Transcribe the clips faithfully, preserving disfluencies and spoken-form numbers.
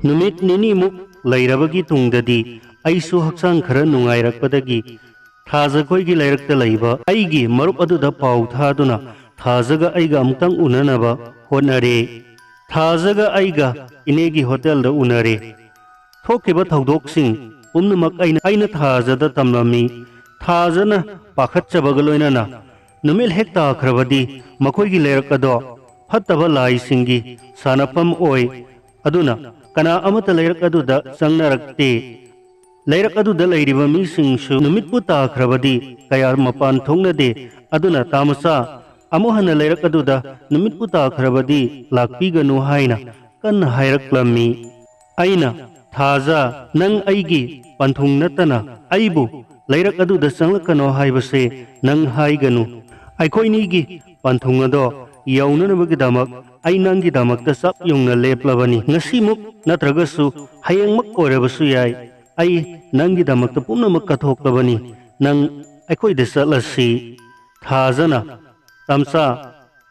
ꯅꯨꯃꯤꯠ ꯅꯤꯅꯤꯃꯨꯛ ꯂꯩꯔꯕꯒꯤ ꯇꯨꯡꯗꯗꯤ ꯑꯩꯁꯨ ꯍꯛꯆꯥꯡ ꯈꯔ ꯅꯨꯡꯉꯥꯏꯔꯛꯄꯗꯒꯤ ꯊꯥꯖꯈꯣꯏꯒꯤ ꯂꯩꯔꯛꯇ ꯂꯩꯕ ꯑꯩꯒꯤ ꯃꯔꯨꯞ ꯑꯗꯨꯗ ꯄꯥꯎ ꯊꯥꯗꯨꯅ ꯊꯥꯖꯒ ꯑꯩꯒ ꯑꯃꯨꯛꯇꯪ ꯎꯅꯅꯕ ꯍꯣꯠꯅꯔꯦ꯫ ꯊꯥꯖꯒ ꯑꯩꯒ ꯏꯅꯦꯒꯤ ꯍꯣꯇꯦꯜꯗ ꯎꯅꯔꯦ꯫ ꯊꯣꯛꯈꯤꯕ ꯊꯧꯗꯣꯛꯁꯤꯡ ꯄꯨꯝꯅꯃꯛ ꯑꯩꯅ, ꯑꯩꯅ ꯊꯥꯖꯗ ꯇꯝꯂꯝꯃꯤ꯫ ꯊꯥꯖꯅ ꯄꯥꯈꯠꯆꯕꯒ ꯂꯣꯏꯅꯅ ꯅꯨꯃꯤꯠ ꯍꯦꯛ ꯇꯥꯈ꯭ꯔꯕꯗꯤ ꯃꯈꯣꯏꯒꯤ ꯂꯩꯔꯛ ꯑꯗꯣ ꯐꯠꯇꯕ ꯂꯥꯏꯁꯤꯡꯒꯤ ꯁꯥꯟꯅꯐꯝ ꯑꯣꯏ꯫ ꯑꯗꯨꯅ ꯀꯅꯥ ꯑꯃꯠꯇ ꯂꯩꯔꯛ ꯑꯗꯨꯗ ꯆꯪꯅꯔꯛꯇꯦ꯫ ꯂꯩꯔꯛ ꯑꯗꯨꯗ ꯂꯩꯔꯤꯕ ꯃꯤꯁꯤꯡꯁꯨ ꯅꯨꯃꯤꯠꯄꯨ ꯇꯥꯈ꯭ꯔꯕꯗꯤ ꯀꯌꯥ ꯃꯄꯥꯟ ꯊꯣꯛꯅꯗꯦ꯫ ꯑꯗꯨꯅ ꯇꯥꯃꯆꯥ ꯑꯃꯨꯛ ꯍꯟꯅ ꯂꯩꯔꯛ ꯑꯗꯨꯗ ꯅꯨꯃꯤꯠꯄꯨ ꯇꯥꯈ꯭ꯔꯕꯗꯤ ꯂꯥꯛꯄꯤꯒꯅꯨ ꯍꯥꯏꯅ ꯀꯟꯅ ꯍꯥꯏꯔꯛꯂꯝꯃꯤ꯫ ꯑꯩꯅ, "ꯊꯥꯖ, ꯅꯪ ꯑꯩꯒꯤ ꯄꯟꯊꯨꯡ ꯅꯠꯇꯅ ꯑꯩꯕꯨ ꯂꯩꯔꯛ ꯑꯗꯨꯗ ꯆꯪꯂꯛꯀꯅꯣ ꯍꯥꯏꯕꯁꯦ ꯅꯪ ꯍꯥꯏꯒꯅꯨ꯫ ꯑꯩꯈꯣꯏꯅꯤꯒꯤ ꯄꯟꯊꯨꯡ ꯑꯗꯣ ꯌꯧꯅꯅꯕꯒꯤꯗꯃꯛ ꯑꯩ ꯅꯪꯒꯤꯗꯃꯛꯇ ꯆꯞ ꯌꯨꯡꯅ ꯂꯦꯞꯂꯕꯅꯤ꯫ ꯉꯁꯤꯃꯨꯛ ꯅꯠꯇ꯭ꯔꯒꯁꯨ ꯍꯌꯦꯡꯃꯛ ꯑꯣꯏꯔꯕꯁꯨ ꯌꯥꯏ꯫ ꯑꯩ ꯅꯪꯒꯤꯗꯃꯛꯇ ꯄꯨꯝꯅꯃꯛ ꯀꯠꯊꯣꯛꯂꯕꯅꯤ꯫ ꯅꯪ ꯑꯩꯈꯣꯏꯗ ꯆꯠꯂꯁꯤ꯫" ꯊꯥꯖꯅ, "ꯇꯥꯃꯆꯥ,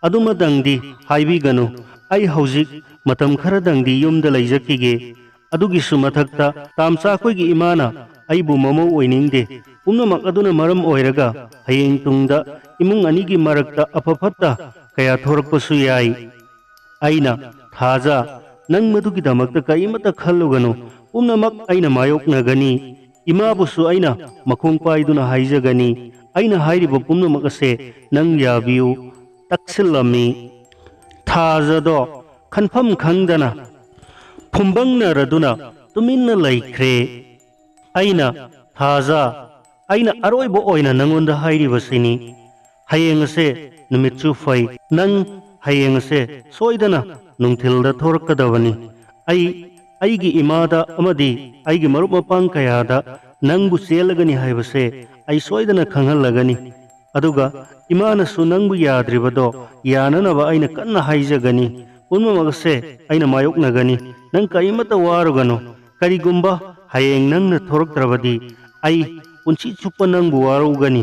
ꯑꯗꯨꯃꯇꯪꯗꯤ ꯍꯥꯏꯕꯤꯒꯅꯨ꯫ ꯑꯩ ꯍꯧꯖꯤꯛ ꯃꯇꯝ ꯈꯔꯗꯪꯗꯤ ꯌꯨꯝꯗ ꯂꯩꯖꯈꯤꯒꯦ꯫ ꯑꯗꯨꯒꯤꯁꯨ ꯃꯊꯛꯇ ꯇꯥꯃꯆꯥ ꯑꯩꯈꯣꯏꯒꯤ ꯏꯃꯥꯅ ꯑꯩꯕꯨ ꯃꯃꯧ ꯑꯣꯏꯅꯤꯡꯗꯦ꯫ ꯄꯨꯝꯅꯃꯛ ꯑꯗꯨꯅ ꯃꯔꯝ ꯑꯣꯏꯔꯒ ꯍꯌꯦꯡ ꯇꯨꯡꯗ ꯏꯃꯨꯡ ꯑꯅꯤꯒꯤ ꯃꯔꯛꯇ ꯑꯐ ꯐꯠꯇ ꯀꯌꯥ ꯊꯣꯔꯛꯄꯁꯨ ꯌꯥꯏ꯫" ꯑꯩꯅ, "ꯊꯥꯖ, ꯅꯪ ꯃꯗꯨꯒꯤꯗꯃꯛꯇ ꯀꯔꯤꯃꯠꯇ ꯈꯜꯂꯨꯒꯅꯨ꯫ ꯄꯨꯝꯅꯃꯛ ꯑꯩꯅ ꯃꯥꯌꯣꯛꯅꯒꯅꯤ꯫ ꯏꯃꯥꯕꯨꯁꯨ ꯑꯩꯅ ꯃꯈꯣꯡ ꯄꯥꯏꯗꯨꯅ ꯍꯥꯏꯖꯒꯅꯤ꯫ ꯑꯩꯅ ꯍꯥꯏꯔꯤꯕ ꯄꯨꯝꯅꯃꯛ ꯑꯁꯦ ꯅꯪ ꯌꯥꯕꯤꯌꯨ꯫" ꯇꯛꯁꯤꯜꯂꯝꯃꯤ꯫ ꯊꯥꯖꯗꯣ ꯈꯟꯐꯝ ꯈꯪꯗꯅ ꯐꯨꯝꯕꯪꯅꯔꯗꯨꯅ ꯇꯨꯃꯤꯟꯅ ꯂꯩꯈ꯭ꯔꯦ꯫ ꯑꯩꯅ, "ꯊꯥꯖ, ꯑꯩꯅ ꯑꯔꯣꯏꯕ ꯑꯣꯏꯅ ꯅꯪꯉꯣꯟꯗ ꯍꯥꯏꯔꯤꯕꯁꯤꯅꯤ꯫ ꯍꯌꯦꯡ ꯑꯁꯦ ꯅꯨꯃꯤꯠꯁꯨ ꯐꯩ꯫ ꯅꯪ ꯍꯌꯦꯡ ꯑꯁꯦ ꯁꯣꯏꯗꯅ ꯅꯨꯡꯊꯤꯜꯗ ꯊꯣꯔꯛꯀꯗꯕꯅꯤ꯫ ꯑꯩ ꯑꯩꯒꯤ ꯏꯃꯥꯗ ꯑꯃꯗꯤ ꯑꯩꯒꯤ ꯃꯔꯨꯞ ꯃꯄꯥꯡ ꯀꯌꯥꯗ ꯅꯪꯕꯨ ꯆꯦꯜꯂꯒꯅꯤ ꯍꯥꯏꯕꯁꯦ ꯑꯩ ꯁꯣꯏꯗꯅ ꯈꯪꯍꯜꯂꯒꯅꯤ꯫ ꯑꯗꯨꯒ ꯏꯃꯥꯅꯁꯨ ꯅꯪꯕꯨ ꯌꯥꯗ꯭ꯔꯤꯕꯗꯣ ꯌꯥꯅꯅꯕ ꯑꯩꯅ ꯀꯟꯅ ꯍꯥꯏꯖꯒꯅꯤ꯫ ꯄꯨꯝꯅꯃꯛ ꯑꯁꯦ ꯑꯩꯅ ꯃꯥꯌꯣꯛꯅꯒꯅꯤ꯫ ꯅꯪ ꯀꯔꯤꯃꯠꯇ ꯋꯥꯔꯨꯒꯅꯨ꯫ ꯀꯔꯤꯒꯨꯝꯕ ꯍꯌꯦꯡ ꯅꯪꯅ ꯊꯣꯔꯛꯇ꯭ꯔꯕꯗꯤ ꯑꯩ ꯄꯨꯟꯁꯤ ꯆꯨꯞꯄ ꯅꯪꯕꯨ ꯋꯥꯔꯧꯒꯅꯤ꯫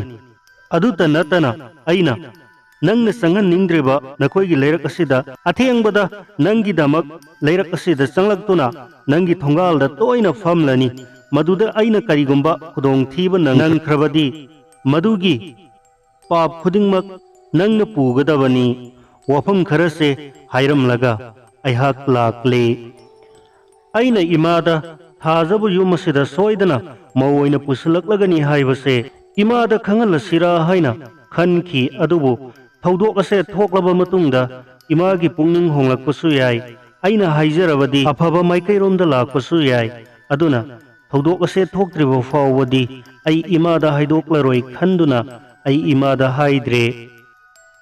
ꯑꯗꯨꯇ ꯅꯠꯇꯅ ꯑꯩꯅ ꯅꯪꯅ ꯆꯪꯍꯟꯅꯤꯡꯗ꯭ꯔꯤꯕ ꯅꯈꯣꯏꯒꯤ ꯂꯩꯔꯛ ꯑꯁꯤꯗ, ꯑꯊꯦꯡꯕꯗ ꯅꯪꯒꯤꯗꯃꯛ ꯂꯩꯔꯛ ꯑꯁꯤꯗ ꯆꯪꯂꯛꯇꯨꯅ ꯅꯪꯒꯤ ꯊꯣꯡꯒꯥꯜꯗ ꯇꯣꯏꯅ ꯐꯝꯂꯅꯤ꯫ ꯃꯗꯨꯗ ꯑꯩꯅ ꯀꯔꯤꯒꯨꯝꯕ ꯈꯨꯗꯣꯡꯊꯤꯕ ꯅꯪꯈ꯭ꯔꯕꯗꯤ, ꯃꯗꯨꯒꯤ ꯄꯥꯞ ꯈꯨꯗꯤꯡꯃꯛ ꯅꯪꯅ ꯄꯨꯒꯗꯕꯅꯤ꯫ ꯋꯥꯐꯝ ꯈꯔꯁꯦ ꯍꯥꯏꯔꯝꯂꯒ ꯑꯩꯍꯥꯛ ꯂꯥꯛꯂꯦ꯫ ꯑꯩꯅ ꯏꯃꯥꯗ ꯊꯥꯖꯕꯨ ꯌꯨꯝ ꯑꯁꯤꯗ ꯁꯣꯏꯗꯅ ꯃꯧ ꯑꯣꯏꯅ ꯄꯨꯁꯤꯜꯂꯛꯂꯒꯅꯤ ꯍꯥꯏꯕꯁꯦ ꯏꯃꯥꯗ ꯈꯪꯍꯜꯂꯁꯤꯔꯥ ꯍꯥꯏꯅ ꯈꯟꯈꯤ꯫ ꯑꯗꯨꯕꯨ ꯊꯧꯗꯣꯛ ꯑꯁꯦ ꯊꯣꯛꯂꯕ ꯃꯇꯨꯡꯗ ꯏꯃꯥꯒꯤ ꯄꯨꯛꯅꯤꯡ ꯍꯣꯡꯂꯛꯄꯁꯨ ꯌꯥꯏ, ꯑꯩꯅ ꯍꯥꯏꯖꯔꯕꯗꯤ ꯑꯐꯕ ꯃꯥꯏꯀꯩꯔꯣꯝꯗ ꯂꯥꯛꯄꯁꯨ ꯌꯥꯏ꯫ ꯑꯗꯨꯅ ꯊꯧꯗꯣꯛ ꯑꯁꯦ ꯊꯣꯛꯇ꯭ꯔꯤꯕ ꯐꯥꯎꯕꯗꯤ ꯑꯩ ꯏꯃꯥꯗ ꯍꯥꯏꯗꯣꯛꯂꯔꯣꯏ ꯈꯟꯗꯨꯅ ꯑꯩ ꯏꯃꯥꯗ ꯍꯥꯏꯗ꯭ꯔꯦ꯫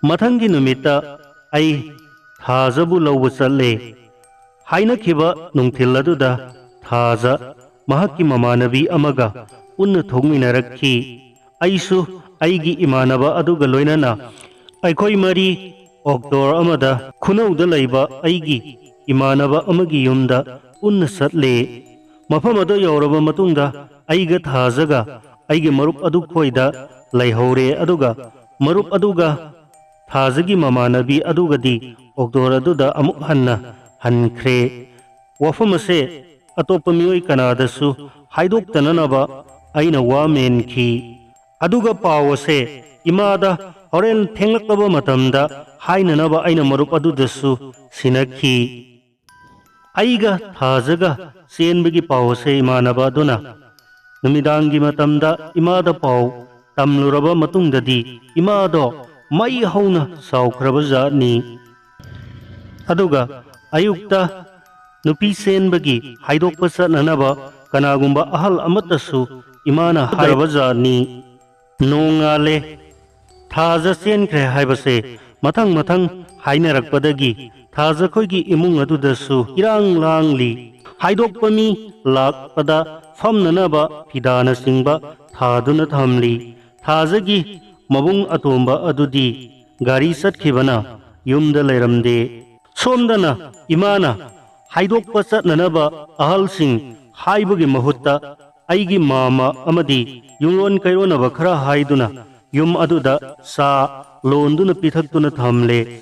ꯃꯊꯪꯒꯤ ꯅꯨꯃꯤꯠꯇ ꯑꯩ ꯊꯥꯖꯕꯨ ꯂꯧꯕ ꯆꯠꯂꯦ꯫ ꯍꯥꯏꯅꯈꯤꯕ ꯅꯨꯡꯊꯤꯜ ꯑꯗꯨꯗ ꯊꯥꯖ ꯃꯍꯥꯛꯀꯤ ꯃꯃꯥꯟꯅꯕꯤ ꯑꯃꯒ ꯄꯨꯟꯅ ꯊꯣꯛꯃꯤꯟꯅꯔꯛꯈꯤ꯫ ꯑꯩꯁꯨ ꯑꯩꯒꯤ ꯏꯃꯥꯟꯅꯕ ꯑꯗꯨꯒ ꯂꯣꯏꯅꯅ ꯑꯩꯈꯣꯏ ꯃꯔꯤ ꯑꯣꯛꯇꯣꯔ ꯑꯃꯗ ꯈꯨꯅꯧꯗ ꯂꯩꯕ ꯑꯩꯒꯤ ꯏꯃꯥꯟꯅꯕ ꯑꯃꯒꯤ ꯌꯨꯝꯗ ꯄꯨꯟꯅ ꯆꯠꯂꯦ꯫ ꯃꯐꯝ ꯑꯗꯨ ꯌꯧꯔꯕ ꯃꯇꯨꯡꯗ ꯑꯩꯒ ꯊꯥꯖꯒ ꯑꯩꯒꯤ ꯃꯔꯨꯞ ꯑꯗꯨ ꯈꯣꯏꯗ ꯂꯩꯍꯧꯔꯦ, ꯑꯗꯨꯒ ꯃꯔꯨꯞ ꯑꯗꯨꯒ ꯊꯥꯖꯒꯤ ꯃꯃꯥꯟꯅꯕꯤ ꯑꯗꯨꯒꯗꯤ ꯑꯣꯛꯇꯣꯔ ꯑꯗꯨꯗ ꯑꯃꯨꯛ ꯍꯟꯅ ꯍꯟꯈ꯭ꯔꯦ꯫ ꯋꯥꯐꯝ ꯑꯁꯦ ꯑꯇꯣꯞꯄ ꯃꯤꯑꯣꯏ ꯀꯅꯥꯗꯁꯨ ꯍꯥꯏꯗꯣꯛꯇꯅꯅꯕ ꯑꯩꯅ ꯋꯥ ꯃꯦꯟꯈꯤ꯫ ꯑꯗꯨꯒ ꯄꯥꯎ ꯑꯁꯦ ꯏꯃꯥꯗ ꯍꯣꯔꯦꯟ ꯊꯦꯡꯂꯛꯂꯕ ꯃꯇꯝꯗ ꯍꯥꯏꯅꯅꯕ ꯑꯩꯅ ꯃꯔꯨꯞ ꯑꯗꯨꯗꯁꯨ ꯁꯤꯟꯅꯈꯤ꯫ ꯑꯩꯒ ꯊꯥꯖꯒ ꯆꯦꯟꯕꯒꯤ ꯄꯥꯎ ꯑꯁꯦ ꯏꯃꯥꯟꯅꯕ ꯑꯗꯨꯅ ꯅꯨꯃꯤꯗꯥꯡꯒꯤ ꯃꯇꯝꯗ ꯏꯃꯥꯗ ꯄꯥꯎ ꯇꯝꯂꯨꯔꯕ ꯃꯇꯨꯡꯗꯗꯤ ꯏꯃꯥꯗꯣ ꯃꯩ ꯍꯧꯅ ꯁꯥꯎꯈ꯭ꯔꯕ ꯖꯥꯠꯅꯤ꯫ ꯑꯗꯨꯒ ꯑꯌꯨꯛꯇ ꯅꯨꯄꯤ ꯆꯦꯟꯕꯒꯤ ꯍꯥꯏꯗꯣꯛꯄ ꯆꯠꯅꯅꯕ ꯀꯅꯥꯒꯨꯝꯕ ꯑꯍꯜ ꯑꯃꯠꯇꯁꯨ ꯏꯃꯥꯅ ꯍꯥꯏꯔꯕ ꯖꯥꯠꯅꯤ꯫ ꯅꯣꯡꯉꯥꯜꯂꯦ꯫ ꯊꯥꯖ ꯆꯦꯟꯈ꯭ꯔꯦ ꯍꯥꯏꯕꯁꯦ ꯃꯊꯪ ꯃꯊꯪ ꯍꯥꯏꯅꯔꯛꯄꯗꯒꯤ ꯊꯥꯖꯈꯣꯏꯒꯤ ꯏꯃꯨꯡ ꯑꯗꯨꯗꯁꯨ ꯏꯔꯥꯡ ꯂꯥꯡꯂꯤ꯫ ꯍꯥꯏꯗꯣꯛꯄ ꯃꯤ ꯂꯥꯛꯄꯗ ꯐꯝꯅꯅꯕ ꯐꯤꯗꯥꯅꯆꯤꯡꯕ ꯊꯥꯗꯨꯅ ꯊꯝꯂꯤ꯫ ꯊꯥꯖꯒꯤ ꯃꯕꯨꯡ ꯑꯇꯣꯝꯕ ꯑꯗꯨꯗꯤ ꯒꯥꯔꯤ ꯆꯠꯈꯤꯕꯅ ꯌꯨꯝꯗ ꯂꯩꯔꯝꯗꯦ꯫ ꯁꯣꯝꯗꯅ ꯏꯃꯥꯅ ꯍꯥꯏꯗꯣꯛꯄ ꯆꯠꯅꯅꯕ ꯑꯍꯜꯁꯤꯡ ꯍꯥꯏꯕꯒꯤ ꯃꯍꯨꯠꯇ ꯑꯩꯒꯤ ꯃꯥꯃ ꯑꯃꯗꯤ ꯌꯨꯝꯂꯣꯟ ꯀꯩꯔꯣꯟꯅꯕ ꯈꯔ ꯍꯥꯏꯗꯨꯅ ꯌꯨꯝ ꯑꯗꯨꯗ ꯆꯥ ꯂꯣꯟꯗꯨꯅ ꯄꯤꯊꯛꯇꯨꯅ ꯊꯝꯂꯦ꯫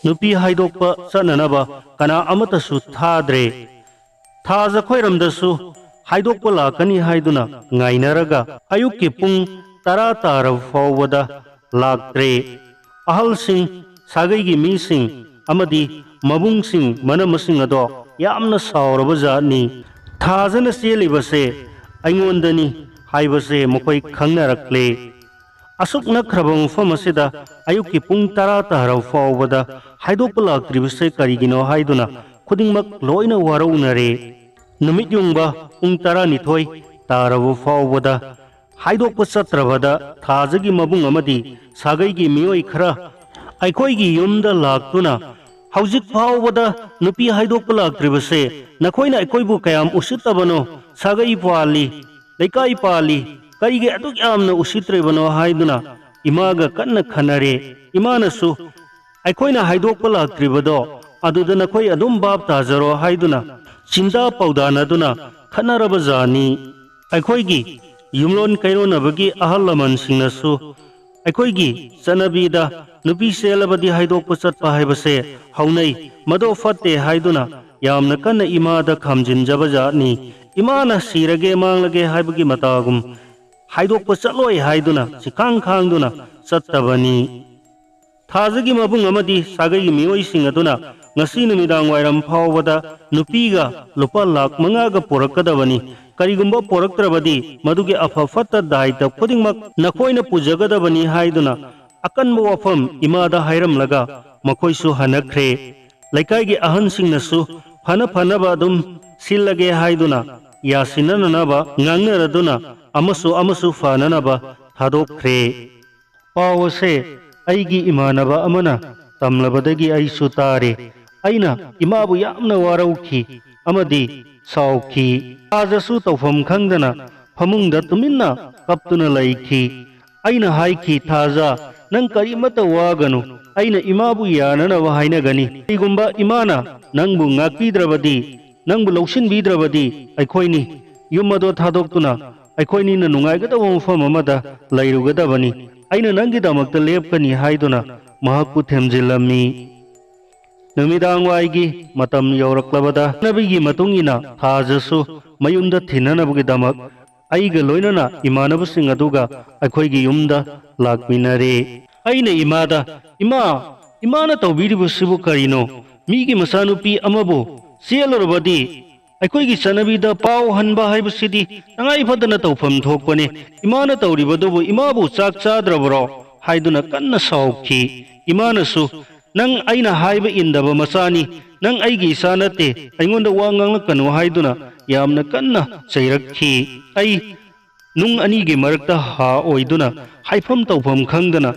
ꯅꯨꯄꯤ ꯍꯥꯏꯗꯣꯛꯄ ꯆꯠꯅꯅꯕ ꯀꯅꯥ ꯑꯃꯠꯇꯁꯨ ꯊꯥꯗ꯭ꯔꯦ꯫ ꯊꯥꯖ ꯈꯣꯏꯔꯝꯗꯁꯨ ꯍꯥꯏꯗꯣꯛꯄ ꯂꯥꯛꯀꯅꯤ ꯍꯥꯏꯗꯨꯅ ꯉꯥꯏꯅꯔꯒ ꯑꯌꯨꯛꯀꯤ ꯄꯨꯡ ꯇꯔꯥ ꯇꯥꯔꯕ ꯐꯥꯎꯕꯗ ꯂꯥꯛꯇ꯭ꯔꯦ꯫ ꯑꯍꯜꯁꯤꯡ, ꯁꯥꯒꯩꯒꯤ ꯃꯤꯁꯤꯡ ꯑꯃꯗꯤ ꯃꯕꯨꯡꯁꯤꯡ, ꯃꯅꯝꯃꯁꯤꯡ ꯑꯗꯣ ꯌꯥꯝꯅ ꯁꯥꯎꯔꯕ ꯖꯥꯠꯅꯤ꯫ ꯊꯥꯖꯅ ꯆꯦꯜꯂꯤꯕꯁꯦ ꯑꯩꯉꯣꯟꯗꯅꯤ ꯍꯥꯏꯕꯁꯦ ꯃꯈꯣꯏ ꯈꯪꯅꯔꯛꯂꯦ꯫ ꯑꯁꯨꯛ ꯅꯛꯈ꯭ꯔꯕ ꯃꯐꯝ ꯑꯁꯤꯗ ꯑꯌꯨꯛꯀꯤ ꯄꯨꯡ ꯇꯔꯥ ꯇꯥꯔꯕ ꯐꯥꯎꯕꯗ ꯍꯥꯏꯗꯣꯛꯄ ꯂꯥꯛꯇ꯭ꯔꯤꯕꯁꯦ ꯀꯔꯤꯒꯤꯅꯣ ꯍꯥꯏꯗꯨꯅ ꯈꯨꯗꯤꯡꯃꯛ ꯂꯣꯏꯅ ꯋꯥꯔꯧꯅꯔꯦ꯫ ꯅꯨꯃꯤꯠ ꯌꯨꯡꯕ ꯄꯨꯡ ꯇꯔꯥꯅꯤꯊꯣꯏ ꯇꯥꯔꯕ ꯐꯥꯎꯕꯗ ꯍꯥꯏꯗꯣꯛꯄ ꯆꯠꯇ꯭ꯔꯕꯗ ꯊꯥꯖꯒꯤ ꯃꯕꯨꯡ ꯑꯃꯗꯤ ꯁꯥꯒꯩꯒꯤ ꯃꯤꯑꯣꯏ ꯈꯔ ꯑꯩꯈꯣꯏꯒꯤ ꯌꯨꯝꯗ ꯂꯥꯛꯇꯨꯅ, "ꯍꯧꯖꯤꯛ ꯐꯥꯎꯕꯗ ꯅꯨꯄꯤ ꯍꯥꯏꯗꯣꯛꯄ ꯂꯥꯛꯇ꯭ꯔꯤꯕꯁꯦ ꯅꯈꯣꯏꯅ ꯑꯩꯈꯣꯏꯕꯨ ꯀꯌꯥꯝ ꯎꯁꯤꯠꯇꯕꯅꯣ, ꯁꯥꯒꯩ ꯄꯥꯜꯂꯤ, ꯂꯩꯀꯥꯏ ꯄꯥꯜꯂꯤ, ꯀꯔꯤꯒꯤ ꯑꯗꯨꯛ ꯌꯥꯝꯅ ꯎꯁꯤꯠꯇ꯭ꯔꯤꯕꯅꯣ?" ꯍꯥꯏꯗꯨꯅ ꯏꯃꯥꯒ ꯀꯟꯅ ꯈꯟꯅꯔꯦ꯫ ꯏꯃꯥꯅꯁꯨ, "ꯑꯩꯈꯣꯏꯅ ꯍꯥꯏꯗꯣꯛꯄ ꯂꯥꯛꯇ꯭ꯔꯤꯕꯗꯣ ꯑꯗꯨꯗ ꯅꯈꯣꯏ ꯑꯗꯨꯝ ꯚꯥꯞ ꯇꯥꯖꯔꯣ" ꯍꯥꯏꯗꯨꯅ ꯆꯤꯟꯗꯥ ꯄꯥꯎꯗꯥꯅꯗꯨꯅ ꯈꯠꯅꯔꯕ ꯖꯥꯠꯅꯤ꯫ ꯑꯩꯈꯣꯏꯒꯤ ꯌꯨꯝꯂꯣꯟ ꯀꯩꯔꯣꯟꯅꯕꯒꯤ ꯑꯍꯜ ꯂꯃꯟꯁꯤꯡꯅꯁꯨ ꯑꯩꯈꯣꯏꯒꯤ ꯆꯠꯅꯕꯤꯗ ꯅꯨꯄꯤ ꯆꯦꯜꯂꯕꯗꯤ ꯍꯥꯏꯗꯣꯛꯄ ꯆꯠꯄ ꯍꯥꯏꯕꯁꯦ ꯍꯧꯅꯩ, ꯃꯗꯣ ꯐꯠꯇꯦ ꯍꯥꯏꯗꯨꯅ ꯌꯥꯝꯅ ꯀꯟꯅ ꯏꯃꯥꯗ ꯈꯥꯝꯖꯤꯟꯖꯕ ꯖꯥꯠꯅꯤ꯫ ꯏꯃꯥꯅ ꯁꯤꯔꯒꯦ ꯃꯥꯡꯂꯒꯦ ꯍꯥꯏꯕꯒꯤ ꯃꯇꯥꯒꯨꯝ ꯍꯥꯏꯗꯣꯛꯄ ꯆꯠꯂꯣꯏ ꯍꯥꯏꯗꯨꯅ ꯆꯤꯈꯥꯡ ꯈꯥꯡꯗꯨꯅ ꯆꯠꯇꯕꯅꯤ꯫ ꯊꯥꯖꯒꯤ ꯃꯕꯨꯡ ꯑꯃꯗꯤ ꯁꯥꯒꯩꯒꯤ ꯃꯤꯑꯣꯏꯁꯤꯡ ꯑꯗꯨꯅ ꯉꯁꯤ ꯅꯨꯃꯤꯗꯥꯡ ꯋꯥꯏꯔꯝ ꯐꯥꯎꯕꯗ ꯅꯨꯄꯤꯒ ꯂꯨꯄꯥ ꯂꯥꯈ ꯃꯉꯥꯒ ꯄꯨꯔꯛꯀꯗꯕꯅꯤ, ꯀꯔꯤꯒꯨꯝꯕ ꯄꯨꯔꯛꯇ꯭ꯔꯕꯗꯤ ꯃꯗꯨꯒꯤ ꯑꯐ ꯐꯠꯇ ꯗꯥꯏꯇ ꯈꯨꯗꯤꯡꯃꯛ ꯅꯈꯣꯏꯅ ꯄꯨꯖꯒꯗꯕꯅꯤ ꯍꯥꯏꯗꯨꯅ ꯑꯀꯟꯕ ꯋꯥꯐꯝ ꯏꯃꯥꯗ ꯍꯥꯏꯔꯝꯂꯒ ꯃꯈꯣꯏꯁꯨ ꯍꯟꯅꯈ꯭ꯔꯦ꯫ ꯂꯩꯀꯥꯏꯒꯤ ꯑꯍꯟꯁꯤꯡꯅꯁꯨ ꯐꯅ ꯐꯅꯕ ꯑꯗꯨꯝ ꯁꯤꯜꯂꯒꯦ ꯍꯥꯏꯗꯨꯅ ꯌꯥꯁꯤꯟꯅꯅꯅꯕ ꯉꯥꯡꯅꯔꯗꯨꯅ ꯑꯃꯁꯨ ꯑꯃꯁꯨ ꯐꯅꯅꯕ ꯊꯥꯗꯣꯛꯈ꯭ꯔꯦ꯫ ꯄꯥꯎ ꯑꯁꯦ ꯑꯩꯒꯤ ꯏꯃꯥꯟꯅꯕ ꯑꯃꯅ ꯇꯝꯂꯕꯗꯒꯤ ꯑꯩꯁꯨ ꯇꯥꯔꯦ꯫ ꯑꯩꯅ ꯏꯃꯥꯕꯨ ꯌꯥꯝꯅ ꯋꯥꯔꯧꯈꯤ ꯑꯃꯗꯤ ꯁꯥꯎꯈꯤ꯫ ꯊꯥꯖꯁꯨ ꯇꯧꯐꯝ ꯈꯪꯗꯅ ꯐꯃꯨꯡꯗ ꯇꯨꯃꯤꯟꯅ ꯀꯞꯇꯨꯅ ꯂꯩꯈꯤ꯫ ꯑꯩꯅ ꯍꯥꯏꯈꯤ, "ꯊꯥꯖ, ꯅꯪ ꯀꯔꯤꯃꯠꯇ ꯋꯥꯒꯅꯨ, ꯑꯩꯅ ꯏꯃꯥꯕꯨ ꯌꯥꯅꯅꯕ ꯍꯥꯏꯅꯒꯅꯤ꯫ ꯀꯔꯤꯒꯨꯝꯕ ꯏꯃꯥꯅ ꯅꯪꯕꯨ ꯉꯥꯛꯄꯤꯗ꯭ꯔꯕꯗꯤ, ꯅꯪꯕꯨ ꯂꯧꯁꯤꯟꯕꯤꯗ꯭ꯔꯕꯗꯤ ꯑꯩꯈꯣꯏꯅꯤ ꯌꯨꯝ ꯑꯗꯣ ꯊꯥꯗꯣꯛꯇꯨꯅ ꯑꯩꯈꯣꯏꯅꯤꯅ ꯅꯨꯡꯉꯥꯏꯒꯗꯕ ꯃꯐꯝ ꯑꯃꯗ ꯂꯩꯔꯨꯒꯗꯕꯅꯤ꯫ ꯑꯩꯅ ꯅꯪꯒꯤꯗꯃꯛꯇ ꯂꯦꯞꯀꯅꯤ" ꯍꯥꯏꯗꯨꯅ ꯃꯍꯥꯛꯄꯨ ꯊꯦꯝꯖꯤꯜꯂꯝꯃꯤ꯫ ꯅꯨꯃꯤꯗꯥꯡꯋꯥꯏꯒꯤ ꯃꯇꯝ ꯌꯧꯔꯛꯂꯕꯗ, ꯆꯠꯅꯕꯤꯒꯤ ꯃꯇꯨꯡ ꯏꯟꯅ ꯊꯥꯖꯁꯨ ꯃꯌꯨꯝꯗ ꯊꯤꯟꯅꯅꯕꯒꯤꯗꯃꯛ ꯑꯩꯒ ꯂꯣꯏꯅꯅ ꯏꯃꯥꯟꯅꯕꯁꯤꯡ ꯑꯗꯨꯒ ꯑꯩꯈꯣꯏꯒꯤ ꯌꯨꯝꯗ ꯂꯥꯛꯃꯤꯟꯅꯔꯦ꯫ ꯑꯩꯅ ꯏꯃꯥꯗ, "ꯏꯃꯥ, ꯏꯃꯥꯅ ꯇꯧꯕꯤꯔꯤꯕꯁꯤꯕꯨ ꯀꯔꯤꯅꯣ? ꯃꯤꯒꯤ ꯃꯆꯥꯅꯨꯄꯤ ꯑꯃꯕꯨ ꯆꯦꯜꯂꯨꯔꯕꯗꯤ ꯑꯩꯈꯣꯏꯒꯤ ꯆꯠꯅꯕꯤꯗ ꯄꯥꯎ ꯍꯟꯕ ꯍꯥꯏꯕꯁꯤꯗꯤ ꯇꯉꯥꯏ ꯐꯗꯅ ꯇꯧꯐꯝ ꯊꯣꯛꯄꯅꯤ꯫ ꯏꯃꯥꯅ ꯇꯧꯔꯤꯕꯗꯨꯕꯨ ꯏꯃꯥꯕꯨ ꯆꯥꯛ ꯆꯥꯗ꯭ꯔꯕ꯭ꯔꯣ?" ꯍꯥꯏꯗꯨꯅ ꯀꯟꯅ ꯁꯥꯎꯈꯤ꯫ ꯏꯃꯥꯅꯁꯨ, "ꯅꯪ ꯑꯩꯅ ꯍꯥꯏꯕ ꯏꯟꯗꯕ ꯃꯆꯥꯅꯤ, ꯅꯪ ꯑꯩꯒꯤ ꯏꯆꯥ ꯅꯠꯇꯦ, ꯑꯩꯉꯣꯟꯗ ꯋꯥ ꯉꯥꯡꯂꯛꯀꯅꯨ" ꯍꯥꯏꯗꯨꯅ ꯌꯥꯝꯅ ꯀꯟꯅ ꯆꯩꯔꯛꯈꯤ꯫ ꯑꯩ ꯅꯨꯡ ꯑꯅꯤꯒꯤ ꯃꯔꯛꯇ ꯍꯥ ꯑꯣꯏꯗꯨꯅ ꯍꯥꯏꯐꯝ ꯇꯧꯐꯝ ꯈꯪꯗꯅ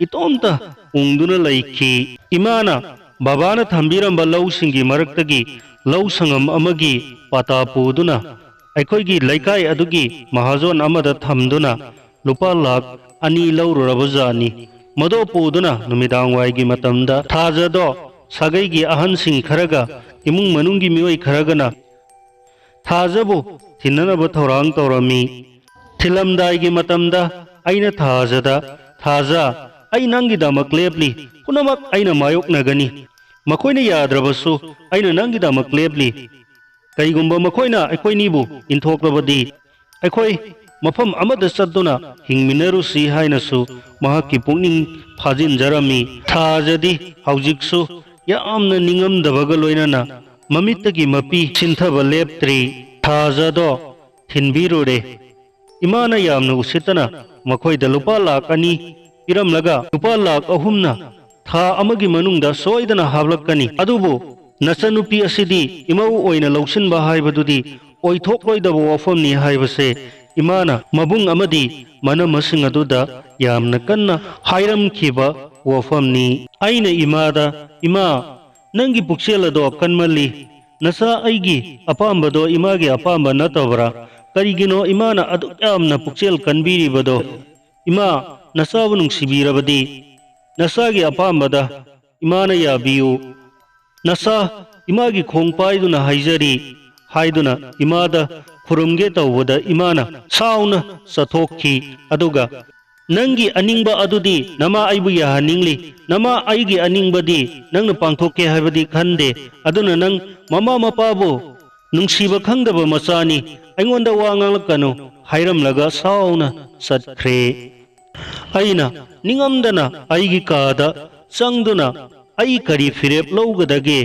ꯏꯇꯣꯝꯇ ꯎꯪꯗꯨꯅ ꯂꯩꯈꯤ꯫ ꯏꯃꯥꯅ ꯕꯕꯥꯅ ꯊꯝꯕꯤꯔꯝꯕ ꯂꯧꯁꯤꯡꯒꯤ ꯃꯔꯛꯇꯒꯤ ꯂꯧ ꯁꯪꯉꯝ ꯑꯃꯒꯤ ꯄꯥꯇꯥ ꯄꯨꯗꯨꯅ ꯑꯩꯈꯣꯏꯒꯤ ꯂꯩꯀꯥꯏ ꯑꯗꯨꯒꯤ ꯃꯍꯥꯖꯣꯟ ꯑꯃꯗ ꯊꯝꯗꯨꯅ ꯂꯨꯄꯥ ꯂꯥꯈ ꯑꯅꯤ ꯂꯧꯔꯨꯔꯕꯖꯥꯠꯅꯤ꯫ ꯃꯗꯨ ꯄꯨꯗꯨꯅ ꯅꯨꯃꯤꯗꯥꯡꯋꯥꯏꯒꯤ ꯃꯇꯝꯗ ꯊꯥꯖꯗꯣ ꯁꯥꯒꯩꯒꯤ ꯑꯍꯟꯁꯤꯡ ꯈꯔꯒ ꯏꯃꯨꯡ ꯃꯅꯨꯡꯒꯤ ꯃꯤꯑꯣꯏ ꯈꯔꯒꯅ ꯊꯥꯖꯕꯨ ꯊꯤꯟꯅꯅꯕ ꯊꯧꯔꯥꯡ ꯇꯧꯔꯝꯃꯤ꯫ ꯊꯤꯜꯂꯝꯗꯥꯏꯒꯤ ꯃꯇꯝꯗ ꯑꯩꯅ ꯊꯥꯖꯗ, "ꯊꯥꯖ, ꯑꯩ ꯅꯪꯒꯤꯗꯃꯛ ꯂꯦꯞꯂꯤ, ꯄꯨꯝꯅꯃꯛ ꯑꯩꯅ ꯃꯥꯌꯣꯛꯅꯒꯅꯤ꯫ ꯃꯈꯣꯏꯅ ꯌꯥꯗ꯭ꯔꯕꯁꯨ ꯑꯩꯅ ꯅꯪꯒꯤꯗꯃꯛ ꯂꯦꯞꯂꯤ꯫ ꯀꯔꯤꯒꯨꯝꯕ ꯃꯈꯣꯏꯅ ꯑꯩꯈꯣꯏꯅꯤꯕꯨ ꯏꯟꯊꯣꯛꯂꯕꯗꯤ ꯑꯩꯈꯣꯏ ꯃꯐꯝ ꯑꯃꯗ ꯆꯠꯇꯨꯅ ꯍꯤꯡꯃꯤꯟꯅꯔꯨꯁꯤ" ꯍꯥꯏꯅꯁꯨ ꯃꯍꯥꯛꯀꯤ ꯄꯨꯛꯅꯤꯡ ꯐꯥꯖꯤꯟꯖꯔꯝꯃꯤ꯫ ꯊꯥꯖꯗꯤ ꯍꯧꯖꯤꯛꯁꯨ ꯌꯥꯝꯅ ꯅꯤꯡꯉꯝꯗꯕꯒ ꯂꯣꯏꯅꯅ ꯃꯃꯤꯠꯇꯒꯤ ꯃꯄꯤ ꯁꯤꯟꯊꯕ ꯂꯦꯞꯇ꯭ꯔꯤ꯫ ꯊꯥꯖꯗꯣ ꯊꯤꯟꯕꯤꯔꯨꯔꯦ꯫ ꯏꯃꯥꯅ ꯌꯥꯝꯅ ꯎꯁꯤꯠꯇꯅ ꯃꯈꯣꯏꯗ ꯂꯨꯄꯥ ꯂꯥꯈ ꯑꯅꯤ ꯄꯤꯔꯝꯂꯒ, "ꯂꯨꯄꯥ ꯂꯥꯈ ꯑꯍꯨꯝꯅ ꯊꯥ ꯑꯃꯒꯤ ꯃꯅꯨꯡꯗ ꯁꯣꯏꯗꯅ ꯍꯥꯞꯂꯛꯀꯅꯤ, ꯑꯗꯨꯕꯨ ꯅꯆꯟꯅꯨꯄꯤ ꯑꯁꯤꯗꯤ ꯏꯃꯧ ꯑꯣꯏꯅ ꯂꯧꯁꯤꯟꯕ ꯍꯥꯏꯕꯗꯨꯗꯤ ꯑꯣꯏꯊꯣꯛꯂꯣꯏꯗꯕ ꯋꯥꯐꯝꯅꯤ" ꯍꯥꯏꯕꯁꯦ ꯏꯃꯥꯅ ꯃꯕꯨꯡ ꯑꯃꯗꯤ ꯃꯅꯝꯃꯁꯤꯡ ꯑꯗꯨꯗ ꯌꯥꯝꯅ ꯀꯟꯅ ꯍꯥꯏꯔꯝꯈꯤꯕ ꯋꯥꯐꯝꯅꯤ꯫ ꯑꯩꯅ ꯏꯃꯥꯗ, "ꯏꯃꯥ, ꯅꯪꯒꯤ ꯄꯨꯛꯆꯦꯜ ꯑꯗꯣ ꯀꯟꯃꯜꯂꯤ꯫ ꯅꯆꯥ ꯑꯩꯒꯤ ꯑꯄꯥꯝꯕꯗꯣ ꯏꯃꯥꯒꯤ ꯑꯄꯥꯝꯕ ꯅꯠꯇꯕ꯭ꯔꯥ? ꯀꯔꯤꯒꯤꯅꯣ ꯏꯃꯥꯅ ꯑꯗꯨꯛ ꯌꯥꯝꯅ ꯄꯨꯛꯆꯦꯜ ꯀꯟꯕꯤꯔꯤꯕꯗꯣ? ꯏꯃꯥ, ꯅꯆꯥꯕꯨ ꯅꯨꯡꯁꯤꯕꯤꯔꯕꯗꯤ ꯅꯆꯥꯒꯤ ꯑꯄꯥꯝꯕꯗ ꯏꯃꯥꯅ ꯌꯥꯕꯤꯌꯨ꯫ ꯅꯆꯥ ꯏꯃꯥꯒꯤ ꯈꯣꯡ ꯄꯥꯏꯗꯨꯅ ꯍꯥꯏꯖꯔꯤ" ꯍꯥꯏꯗꯨꯅ ꯏꯃꯥꯗ ꯈꯨꯔꯨꯝꯒꯦ ꯇꯧꯕꯗ ꯏꯃꯥꯅ ꯁꯥꯎꯅ ꯆꯠꯊꯣꯛꯈꯤ꯫ ꯑꯗꯨꯒ "ꯅꯪꯒꯤ ꯑꯅꯤꯡꯕ ꯑꯗꯨꯗꯤ ꯅꯃꯥ ꯑꯩꯕꯨ ꯌꯥꯍꯟꯅꯤꯡꯂꯤ꯫ ꯅꯃꯥ ꯑꯩꯒꯤ ꯑꯅꯤꯡꯕꯗꯤ ꯅꯪꯅ ꯄꯥꯡꯊꯣꯛꯀꯦ ꯍꯥꯏꯕꯗꯤ ꯈꯟꯗꯦ꯫ ꯑꯗꯨꯅ ꯅꯪ ꯃꯃꯥ ꯃꯄꯥꯕꯨ ꯅꯨꯡꯁꯤꯕ ꯈꯪꯗꯕ ꯃꯆꯥꯅꯤ꯫ ꯑꯩꯉꯣꯟꯗ ꯋꯥ ꯉꯥꯡꯂꯛꯀꯅꯨ," ꯍꯥꯏꯔꯝꯂꯒ ꯁꯥꯎꯅ ꯆꯠꯈ꯭ꯔꯦ꯫ ꯑꯩꯅ ꯅꯤꯡꯉꯝꯗꯅ ꯑꯩꯒꯤ ꯀꯥꯗ ꯆꯪꯗꯨꯅ ꯑꯩ ꯀꯔꯤ ꯐꯤꯔꯦꯞ ꯂꯧꯒꯗꯒꯦ?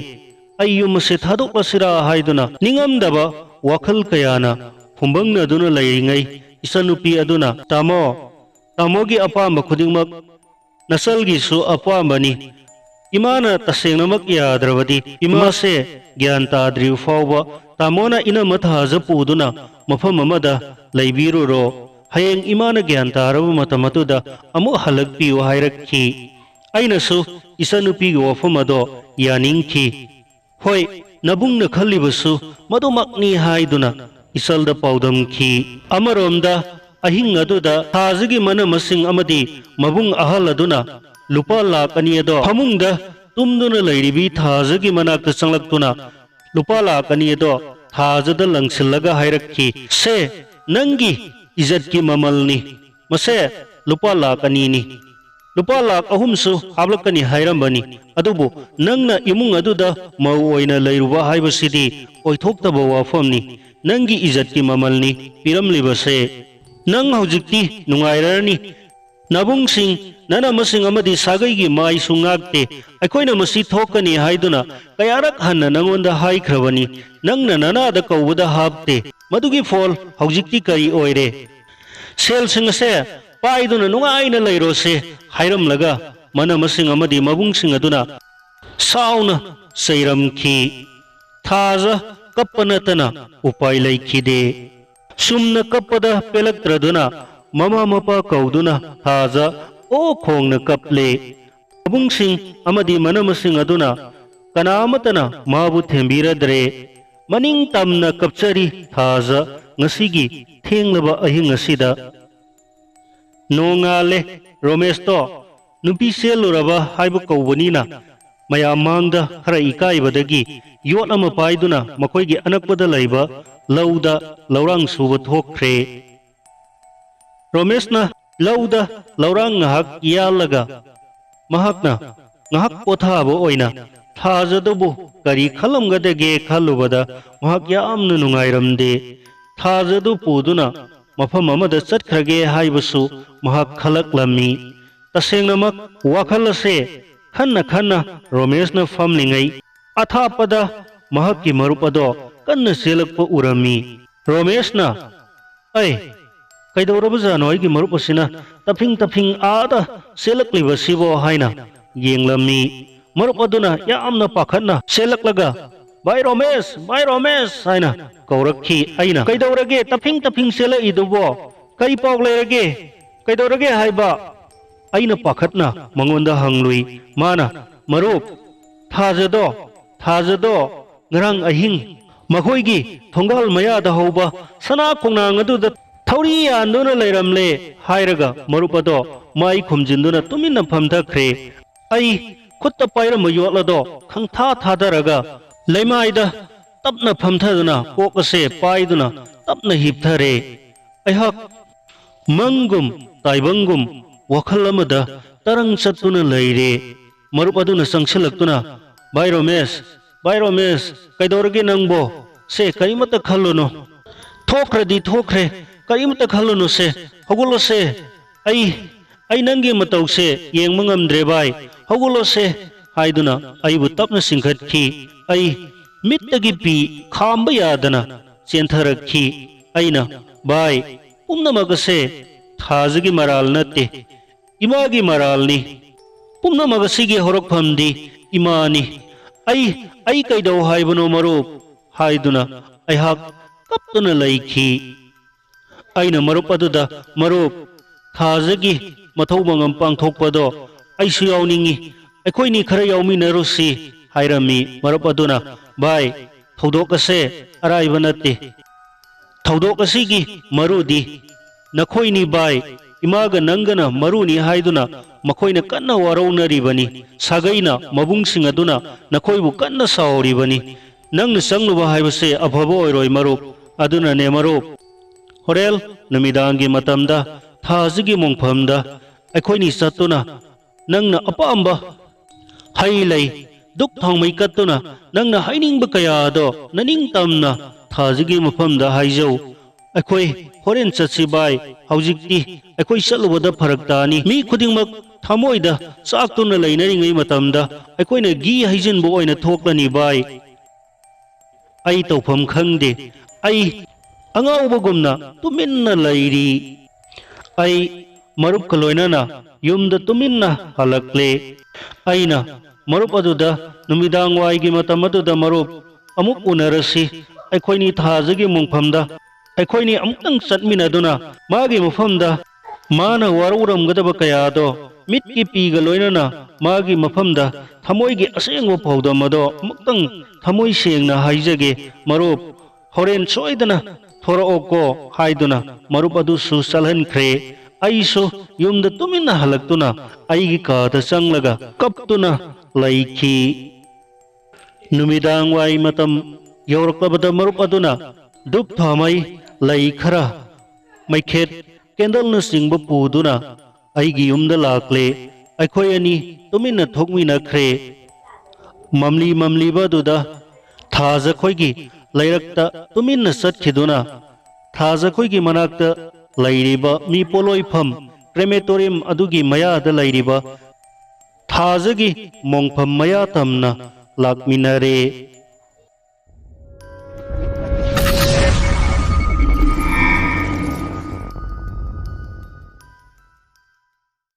ꯑꯩ ꯌꯨꯝ ꯑꯁꯦ ꯊꯥꯗꯣꯛꯂꯁꯤꯔꯥ ꯍꯥꯏꯗꯨꯅ ꯅꯤꯡꯉꯝꯗꯕ ꯋꯥꯈꯜ ꯀꯌꯥꯅ ꯐꯨꯝꯕꯪꯅꯗꯨꯅ ꯂꯩꯔꯤꯉꯩ, ꯏꯆꯟꯅꯨꯄꯤ ꯑꯗꯨꯅ, "ꯇꯥꯃꯣ, ꯇꯥꯃꯣꯒꯤ ꯑꯄꯥꯝꯕ ꯈꯨꯗꯤꯡꯃꯛ ꯅꯆꯜꯒꯤꯁꯨ ꯑꯄꯥꯝꯕꯅꯤ꯫ ꯏꯃꯥꯅ ꯇꯁꯦꯡꯅꯃꯛ ꯌꯥꯗ꯭ꯔꯕꯗꯤ ꯏꯃꯥꯁꯦ ꯒ꯭ꯌꯥꯟ ꯇꯥꯗ꯭ꯔꯤꯕ ꯐꯥꯎꯕ ꯇꯥꯃꯣꯅ ꯏꯅꯝꯃ ꯊꯥꯖ ꯄꯨꯗꯨꯅ ꯃꯐꯝ ꯑꯃꯗ ꯂꯩꯕꯤꯔꯨꯔꯣ꯫ ꯍꯌꯦꯡ ꯏꯃꯥꯅ ꯒ꯭ꯌꯥꯟ ꯇꯥꯔꯕ ꯃꯇꯝ ꯑꯗꯨꯗ ꯑꯃꯨꯛ ꯍꯜꯂꯛꯄꯤꯌꯨ" ꯍꯥꯏꯔꯛꯈꯤ꯫ ꯑꯩꯅꯁꯨ ꯏꯆꯟꯅꯨꯄꯤꯒꯤ ꯋꯥꯐꯝ ꯑꯗꯣ ꯌꯥꯅꯤꯡꯈꯤ꯫ "ꯍꯣꯏ, ꯅꯕꯨꯡꯅ ꯈꯜꯂꯤꯕꯁꯨ ꯃꯗꯨꯃꯛꯅꯤ" ꯍꯥꯏꯗꯨꯅ ꯏꯆꯜꯗ ꯄꯥꯎꯗꯝꯈꯤ꯫ ꯑꯃꯔꯣꯝꯗ ꯑꯍꯤꯡ ꯑꯗꯨꯗ ꯊꯥꯖꯒꯤ ꯃꯅꯝ ꯃꯁꯤꯡ ꯑꯃꯗꯤ ꯃꯕꯨꯡ ꯑꯍꯜ ꯑꯗꯨꯅ ꯂꯨꯄꯥ ꯂꯥꯈ ꯑꯅꯤ ꯑꯗꯣ ꯐꯃꯨꯡꯗ ꯇꯨꯝꯗꯨꯅ ꯂꯩꯔꯤꯕꯤ ꯊꯥꯖꯒꯤ ꯃꯅꯥꯛꯇ ꯆꯪꯂꯛꯇꯨꯅ ꯂꯨꯄꯥ ꯂꯥꯈ ꯑꯅꯤ ꯑꯗꯣ ꯊꯥꯖꯗ ꯂꯪꯁꯤꯜꯂꯒ ꯍꯥꯏꯔꯛꯈꯤ, "ꯁꯦ, ꯅꯪꯒꯤ ꯏꯖꯠꯀꯤ ꯃꯃꯜꯅꯤ꯫ ꯃꯁꯦ ꯂꯨꯄꯥ ꯂꯥꯈ ꯑꯅꯤꯅꯤ꯫ ꯂꯨꯄꯥ ꯂꯥꯈ ꯑꯍꯨꯝꯁꯨ ꯍꯥꯞꯂꯛꯀꯅꯤ ꯍꯥꯏꯔꯝꯕꯅꯤ꯫ ꯑꯗꯨꯕꯨ ꯅꯪꯅ ꯏꯃꯨꯡ ꯑꯗꯨꯗ ꯃꯧ ꯑꯣꯏꯅ ꯂꯩꯔꯨꯕ ꯍꯥꯏꯕꯁꯤꯗꯤ ꯑꯣꯏꯊꯣꯛꯇꯕ ꯋꯥꯐꯝꯅꯤ꯫ ꯅꯪꯒꯤ ꯏꯖꯠꯀꯤ ꯃꯃꯜꯅꯤ ꯄꯤꯔꯝꯂꯤꯕꯁꯦ꯫ ꯅꯪ ꯍꯧꯖꯤꯛꯇꯤ ꯅꯨꯡꯉꯥꯏꯔꯅꯤ꯫ ꯅꯕꯨꯡꯁꯤꯡ, ꯅꯅꯝꯃꯁꯤꯡ ꯑꯃꯗꯤ ꯁꯥꯒꯩꯒꯤ ꯃꯥꯏꯁꯨ ꯉꯥꯛꯇꯦ꯫ ꯑꯩꯈꯣꯏꯅ ꯃꯁꯤ ꯊꯣꯛꯀꯅꯤ ꯍꯥꯏꯗꯨꯅ ꯀꯌꯥꯔꯛ ꯍꯟꯅ ꯅꯉꯣꯟꯗ ꯍꯥꯏꯈ꯭ꯔꯕꯅꯤ꯫ ꯅꯪꯅ ꯅꯅꯥꯗ ꯀꯧꯕꯗ ꯍꯥꯞꯇꯦ꯫ ꯃꯗꯨꯒꯤ ꯐꯣꯜ ꯍꯧꯖꯤꯛꯇꯤ ꯀꯔꯤ ꯑꯣꯏꯔꯦ? ꯁꯦꯜꯁꯤꯡ ꯑꯁꯦ ꯄꯥꯏꯗꯨꯅ ꯅꯨꯡꯉꯥꯏꯅ ꯂꯩꯔꯣꯁꯦ" ꯍꯥꯏꯔꯝꯂꯒ ꯃꯅꯝꯃꯁꯤꯡ ꯑꯃꯗꯤ ꯃꯕꯨꯡꯁꯤꯡ ꯑꯗꯨꯅ ꯁꯥꯎꯅ ꯆꯩꯔꯝꯈꯤ꯫ ꯊꯥꯖ ꯀꯞꯄ ꯅꯠꯇꯅ ꯎꯄꯥꯏ ꯂꯩꯈꯤꯗꯦ꯫ ꯆꯨꯝꯅ ꯀꯞꯄꯗ ꯄꯦꯜꯂꯛꯇ꯭ꯔꯗꯨꯅ ꯃꯃꯥ ꯃꯄꯥ ꯀꯧꯗꯨꯅ ꯊꯥꯖ ꯑꯣ ꯈꯣꯡꯅ ꯀꯞꯂꯦ꯫ ꯃꯕꯨꯡꯁꯤꯡ ꯑꯃꯗꯤ ꯃꯅꯝꯃꯁꯤꯡ ꯑꯗꯨꯅ ꯀꯅꯥ ꯑꯃꯠꯇꯅ ꯃꯥꯕꯨ ꯊꯦꯝꯕꯤꯔꯗ꯭ꯔꯦ꯫ ꯃꯅꯤꯡ ꯇꯝꯅ ꯀꯞꯆꯔꯤ ꯊꯥꯖ ꯉꯁꯤꯒꯤ ꯊꯦꯡꯂꯕ ꯑꯍꯤꯡ ꯑꯁꯤꯗ꯫ ꯅꯣꯡꯉꯥꯜꯂꯦ꯫ ꯔꯣꯃꯦꯁꯇꯣ ꯅꯨꯄꯤ ꯆꯦꯜꯂꯨꯔꯕ ꯍꯥꯏꯕ ꯀꯧꯕꯅꯤꯅ ꯃꯌꯥꯝ ꯃꯥꯡꯗ ꯈꯔ ꯏꯀꯥꯏꯕꯗꯒꯤ ꯌꯣꯠ ꯑꯃ ꯄꯥꯏꯗꯨꯅ ꯃꯈꯣꯏꯒꯤ ꯑꯅꯛꯄꯗ ꯂꯩꯕ ꯂꯧꯗ ꯂꯧꯔꯥꯡ ꯁꯨꯕ ꯊꯣꯛꯈ꯭ꯔꯦ꯫ ꯔꯣꯃꯦꯁꯅ ꯂꯧꯗ ꯂꯧꯔꯥꯡ ꯉꯥꯏꯍꯥꯛ ꯌꯥꯜꯂꯒ ꯃꯍꯥꯛꯅ ꯉꯥꯏꯍꯥꯛ ꯄꯣꯊꯥꯕ ꯑꯣꯏꯅ ꯊꯥꯖꯗꯨꯕꯨ ꯀꯔꯤ ꯈꯜꯂꯝꯒꯗꯒꯦ ꯈꯜꯂꯨꯕꯗ ꯃꯍꯥꯛ ꯌꯥꯝꯅ ꯅꯨꯡꯉꯥꯏꯔꯝꯗꯦ꯫ ꯊꯥꯖꯗꯨ ꯄꯨꯗꯨꯅ ꯃꯐꯝ ꯑꯃꯗ ꯆꯠꯈ꯭ꯔꯒꯦ ꯍꯥꯏꯕꯁꯨ ꯃꯍꯥꯛ ꯈꯜꯂꯛꯂꯝꯃꯤ꯫ ꯇꯁꯦꯡꯅꯃꯛ ꯋꯥꯈꯜ ꯑꯁꯦ ꯈꯟꯅ ꯈꯟꯅ ꯔꯣꯃꯦꯁꯅ ꯐꯝꯂꯤꯉꯩ ꯑꯊꯥꯞꯄꯗ ꯃꯍꯥꯛꯀꯤ ꯃꯔꯨꯞ ꯑꯗꯣ ꯀꯟꯅ ꯆꯦꯜꯂꯛꯄ ꯎꯔꯝꯃꯤ꯫ ꯔꯣꯃꯦꯁꯅ, "ꯑꯩ, ꯀꯩꯗꯧꯔꯕꯖꯥꯠꯅꯣ ꯑꯩꯒꯤ ꯃꯔꯨꯞ ꯑꯁꯤꯅ ꯇꯞꯐꯤꯡ ꯇꯞꯐꯤꯡ ꯑꯥꯗ ꯆꯦꯜꯂꯛꯂꯤꯕꯁꯤꯕꯣ?" ꯍꯥꯏꯅ ꯌꯦꯡꯂꯝꯃꯤ꯫ ꯃꯔꯨꯞ ꯑꯗꯨꯅ ꯌꯥꯝꯅ ꯄꯥꯈꯠꯅ ꯆꯦꯜꯂꯛꯂꯒ, "ꯚꯥꯏ ꯔꯣꯃꯦꯁ, ꯚꯥꯏ ꯔꯣꯃꯦꯁ" ꯍꯥꯏꯅ ꯀꯧꯔꯛꯈꯤ꯫ ꯑꯩꯅ, "ꯀꯩꯗꯧꯔꯒꯦ ꯇꯞꯐꯤꯡ ꯇꯞꯐꯤꯡ ꯆꯦꯜꯂꯛꯏꯗꯨꯕꯣ? ꯀꯩ ꯄꯥꯎ ꯂꯩꯔꯒꯦ? ꯀꯩꯗꯧꯔꯒꯦ ꯍꯥꯏꯕ?" ꯑꯩꯅ ꯄꯥꯈꯠꯅ ꯃꯉꯣꯟꯗ ꯍꯪꯂꯨꯏ꯫ ꯃꯥꯅ, "ꯃꯔꯨꯞ, ꯊꯥꯖꯗꯣ, ꯊꯥꯖꯗꯣ ꯉꯔꯥꯡ ꯑꯍꯤꯡ ꯃꯈꯣꯏꯒꯤ ꯊꯣꯡꯒꯥꯜ ꯃꯌꯥꯗ ꯍꯧꯕ ꯁꯅꯥ ꯈꯣꯡꯅꯥꯡ ꯑꯗꯨꯗ ꯊꯧꯔꯤ ꯌꯥꯟꯗꯨꯅ ꯂꯩꯔꯝꯂꯦ" ꯍꯥꯏꯔꯒ ꯃꯔꯨꯞ ꯑꯗꯣ ꯃꯥꯏ ꯈꯨꯝꯖꯤꯟꯗꯨꯅ ꯇꯨꯃꯤꯟꯅ ꯐꯝꯊꯈ꯭ꯔꯦ꯫ ꯑꯩ ꯈꯨꯠꯇ ꯄꯥꯏꯔꯝꯕ ꯌꯣꯠ ꯑꯗꯣ ꯈꯪꯊꯥ ꯊꯥꯗꯔꯒ ꯂꯩꯃꯥꯏꯗ ꯇꯞꯅ ꯐꯝꯊꯗꯨꯅ ꯀꯣꯛ ꯑꯁꯦ ꯄꯥꯏꯗꯨꯅ ꯇꯞꯅ ꯍꯤꯞꯊꯔꯦ꯫ ꯑꯩꯍꯥꯛ ꯃꯪꯒꯨꯝ ꯇꯥꯏꯕꯪꯒꯨꯝ ꯋꯥꯈꯜ ꯑꯃꯗ ꯇꯔꯪ ꯆꯠꯇꯨꯅ ꯂꯩꯔꯦ꯫ ꯃꯔꯨꯞ ꯑꯗꯨꯅ ꯆꯪꯁꯤꯜꯂꯛꯇꯨꯅ, "ꯚꯥꯏ ꯔꯣꯃꯦꯁ, ꯚꯥꯏ ꯔꯣꯃꯦꯁ, ꯀꯩꯗꯧꯔꯒꯦ ꯅꯪꯕꯣ? ꯁꯦ, ꯀꯔꯤꯃꯠꯇ ꯈꯜꯂꯨꯅꯨ꯫ ꯊꯣꯛꯈ꯭ꯔꯗꯤ ꯊꯣꯛꯈ꯭ꯔꯦ, ꯀꯔꯤꯃꯠꯇ ꯈꯜꯂꯨꯅꯨꯁꯦ, ꯍꯧꯒꯠꯂꯣꯁꯦ꯫ ꯑꯩ, ꯑꯩ ꯅꯪꯒꯤ ꯃꯇꯧꯁꯦ ꯌꯦꯡꯕ ꯉꯝꯗ꯭ꯔꯦ ꯚꯥꯏ, ꯍꯧꯒꯠꯂꯣꯁꯦ" ꯍꯥꯏꯗꯨꯅ ꯑꯩꯕꯨ ꯇꯞꯅ ꯆꯤꯡꯈꯠꯈꯤ꯫ ꯑꯩ ꯃꯤꯠꯇꯒꯤ ꯄꯤ ꯈꯥꯝꯕ ꯌꯥꯗꯅ ꯆꯦꯟꯊꯔꯛꯈꯤ꯫ ꯑꯩꯅ, "ꯚꯥꯏ, ꯄꯨꯝꯅꯃꯛ ꯑꯁꯦ ꯊꯥꯖꯒꯤ ꯃꯔꯥꯜ ꯅꯠꯇꯦ, ꯏꯃꯥꯒꯤ ꯃꯔꯥꯜꯅꯤ꯫ ꯄꯨꯝꯅꯃꯛ ꯑꯁꯤꯒꯤ ꯍꯧꯔꯛꯐꯝꯗꯤ ꯏꯃꯥꯅꯤ꯫ ꯑꯩ, ꯑꯩ ꯀꯩꯗꯧ ꯍꯥꯏꯕꯅꯣ ꯃꯔꯨꯞ?" ꯍꯥꯏꯗꯨꯅ ꯑꯩꯍꯥꯛ ꯀꯞꯇꯨꯅ ꯂꯩꯈꯤ꯫ ꯑꯩꯅ ꯃꯔꯨꯞ ꯑꯗꯨꯗ, "ꯃꯔꯨꯞ, ꯊꯥꯖꯒꯤ ꯃꯊꯧ ꯃꯉꯝ ꯄꯥꯡꯊꯣꯛꯄꯗꯣ ꯑꯩꯁꯨ ꯌꯥꯎꯅꯤꯡꯏ, ꯑꯩꯈꯣꯏꯅꯤ ꯈꯔ ꯌꯥꯎꯃꯤꯟꯅꯔꯨꯁꯤ" ꯍꯥꯏꯔꯝꯃꯤ꯫ ꯃꯔꯨꯞ ꯑꯗꯨꯅ, "ꯚꯥꯏ, ꯊꯧꯗꯣꯛ ꯑꯁꯦ ꯑꯔꯥꯏꯕ ꯅꯠꯇꯦ꯫ ꯊꯧꯗꯣꯛ ꯑꯁꯤꯒꯤ ꯃꯔꯨꯗꯤ ꯅꯈꯣꯏꯅꯤ ꯚꯥꯏ, ꯏꯃꯥꯒ ꯅꯪꯒꯅ ꯃꯔꯨꯅꯤ ꯍꯥꯏꯗꯨꯅ ꯃꯈꯣꯏꯅ ꯀꯟꯅ ꯋꯥꯔꯧꯅꯔꯤꯕꯅꯤ, ꯁꯥꯒꯩꯅ ꯃꯕꯨꯡꯁꯤꯡ ꯑꯗꯨꯅ ꯅꯈꯣꯏꯕꯨ ꯀꯟꯅ ꯁꯥꯎꯔꯤꯕꯅꯤ꯫ ꯅꯪꯅ ꯆꯪꯂꯨꯕ ꯍꯥꯏꯕꯁꯦ ꯑꯐꯕ ꯑꯣꯏꯔꯣꯏ ꯃꯔꯨꯞ꯫ ꯑꯗꯨꯅꯅꯦ ꯃꯔꯨꯞ, ꯍꯣꯔꯦꯟ ꯅꯨꯃꯤꯗꯥꯡꯒꯤ ꯃꯇꯝꯗ ꯊꯥꯖꯒꯤ ꯃꯣꯡꯐꯝꯗ ꯑꯩꯈꯣꯏꯅꯤ ꯆꯠꯇꯨꯅ ꯅꯪꯅ ꯑꯄꯥꯝꯕ ꯍꯩ ꯂꯩ, ꯙꯨꯞ ꯊꯥꯎꯃꯩ ꯀꯠꯇꯨꯅ ꯅꯪꯅ ꯍꯥꯏꯅꯤꯡꯕ ꯀꯌꯥ ꯑꯗꯣ ꯅꯅꯤꯡꯇꯝꯅ ꯊꯥꯖꯒꯤ ꯃꯐꯝꯗ ꯍꯥꯏꯖꯧ꯫ ꯑꯩꯈꯣꯏ ꯍꯣꯔꯦꯟ ꯆꯠꯁꯤ ꯚꯥꯏ, ꯍꯧꯖꯤꯛꯇꯤ ꯑꯩꯈꯣꯏ ꯆꯠꯂꯨꯕꯗ ꯐꯔꯛ ꯇꯥꯅꯤ꯫ ꯃꯤ ꯈꯨꯗꯤꯡꯃꯛ ꯊꯃꯣꯏꯗ ꯆꯥꯛꯇꯨꯅ ꯂꯩꯅꯔꯤꯉꯩ ꯃꯇꯝꯗ ꯑꯩꯈꯣꯏꯅ ꯘꯤ ꯍꯩꯖꯤꯟꯕ ꯑꯣꯏꯅ ꯊꯣꯛꯂꯅꯤ ꯚꯥꯏ꯫ ꯑꯩ ꯇꯧꯐꯝ ꯈꯪꯗꯦ꯫ ꯑꯩ ꯑꯉꯥꯎꯕꯒꯨꯝꯅ ꯇꯨꯃꯤꯟꯅ ꯂꯩꯔꯤ꯫ ꯑꯩ ꯃꯔꯨꯞꯀ ꯂꯣꯏꯅꯅ ꯌꯨꯝꯗ ꯇꯨꯃꯤꯟꯅ ꯍꯜꯂꯛꯂꯦ꯫ ꯑꯩꯅ ꯃꯔꯨꯞ ꯑꯗꯨꯗ ꯅꯨꯃꯤꯗꯥꯡ ꯋꯥꯏꯒꯤ ꯃꯇꯝ ꯑꯗꯨꯗ, "ꯃꯔꯨꯞ, ꯑꯃꯨꯛ ꯎꯅꯔꯁꯤ꯫ ꯑꯩꯈꯣꯏꯅꯤ ꯊꯥꯖꯒꯤ ꯃꯣꯡꯐꯝꯗ ꯑꯩꯈꯣꯏꯅꯤ ꯑꯃꯨꯛꯇꯪ ꯆꯠꯃꯤꯟꯅꯗꯨꯅ ꯃꯥꯒꯤ ꯃꯐꯝꯗ ꯃꯥꯅ ꯋꯥꯔꯧꯔꯝꯒꯗꯕ ꯀꯌꯥꯗꯣ ꯃꯤꯠꯀꯤ ꯄꯤꯒ ꯂꯣꯏꯅꯅ ꯃꯥꯒꯤ ꯃꯐꯝꯗ ꯊꯃꯣꯏꯒꯤ ꯑꯁꯦꯡꯕ ꯄꯥꯎꯗꯝ ꯑꯗꯣ ꯑꯃꯨꯛꯇꯪ ꯊꯃꯣꯏ ꯁꯦꯡꯅ ꯍꯥꯏꯖꯒꯦ꯫ ꯃꯔꯨꯞ, ꯍꯣꯔꯦꯟ ꯁꯣꯏꯗꯅ ꯊꯣꯔꯛꯑꯣꯀꯣ" ꯍꯥꯏꯗꯨꯅ ꯃꯔꯨꯞ ꯑꯗꯨꯁꯨ ꯆꯠꯍꯟꯈ꯭ꯔꯦ꯫ ꯑꯩꯁꯨ ꯌꯨꯝꯗ ꯇꯨꯃꯤꯟꯅ ꯍꯜꯂꯛꯇꯨꯅ ꯑꯩꯒꯤ ꯀꯥꯗ ꯆꯪꯂꯒ ꯀꯞꯇꯨꯅ ꯂꯩꯈꯤ꯫ ꯅꯨꯃꯤꯗꯥꯡ ꯋꯥꯏ ꯃꯇꯝ ꯌꯧꯔꯛꯂꯕꯗ ꯃꯔꯨꯞ ꯑꯗꯨꯅ ꯙꯨꯞ ꯊꯥꯃꯩ, ꯂꯩ ꯈꯔ, ꯃꯩꯈꯦꯠ, ꯀꯦꯟꯗꯜꯅꯆꯤꯡꯕ ꯄꯨꯗꯨꯅ ꯑꯩꯒꯤ ꯌꯨꯝꯗ ꯂꯥꯛꯂꯦ꯫ ꯑꯩꯈꯣꯏ ꯑꯅꯤ ꯇꯨꯃꯤꯟꯅ ꯊꯣꯛꯃꯤꯟꯅꯈ꯭ꯔꯦ꯫ ꯃꯝꯂꯤ ꯃꯝꯂꯤꯕ ꯑꯗꯨꯗ ꯊꯥꯖꯈꯣꯏꯒꯤ ꯂꯩꯔꯛꯇ ꯇꯨꯃꯤꯟꯅ ꯆꯠꯈꯤꯗꯨꯅ ꯊꯥꯖꯈꯣꯏꯒꯤ ꯃꯅꯥꯛꯇ ꯂꯩꯔꯤꯕ ꯃꯤ ꯄꯣꯠꯂꯣꯏꯐꯝ, ꯀ꯭ꯔꯦꯃꯦꯇꯣꯔꯤꯌꯝ ꯑꯗꯨꯒꯤ ꯃꯌꯥꯗ ꯂꯩꯔꯤꯕ ꯊꯥꯖꯒꯤ ꯃꯣꯡꯐꯝ ꯃꯌꯥ ꯇꯝꯅ ꯂꯥꯛꯃꯤꯟꯅꯔꯦ꯫